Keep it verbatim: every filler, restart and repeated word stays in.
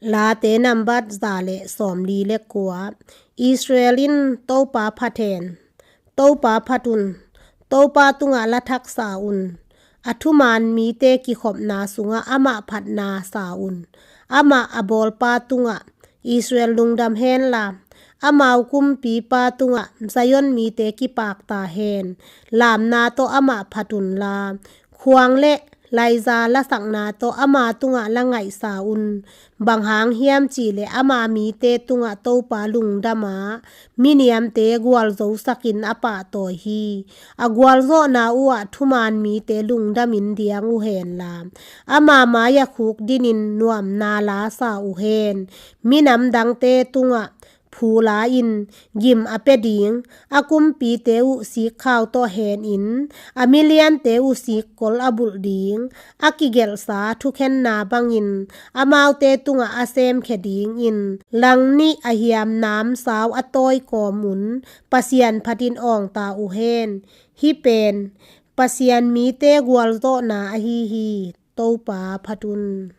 Late nambat za le sawmli le kua. Israel in Topa phat hen. Topa phat un. Topa tungah la thak sa un. A thuman mite kikhopna sungah amah phatna sa un. Amah a bawlpa tungah Israel lungdam hen la, amau kumpipa tungah Zion mite kipak ta hen. Lamna tawh amah phat un la, khuang le laiza lasakna tawh ama tungah la ngaihsa un. Bang hang hiam cih leh ama mite tungah Topa lungdam a, miniamte gualzosakin a pahtawi hi. A gualzawhna uhah thuman mite lungdamin diang uh hen la, ama mai-ah khukdinin nuamna la sa uh hen. Minam dangte tungah phu la-in gim a pia ding, a kumpite uh sikkhau tawh henin, a miliante uh sikkol a bulh ding, a kigelhsa thukhenna bangin amaute tungah a semkhia dingin, langnih a hiam namsau a tawi kawm un, Pasian phatin awngta uh hen. Hih pen Pasian mite gualzawhna ahi hi. Topa phat un.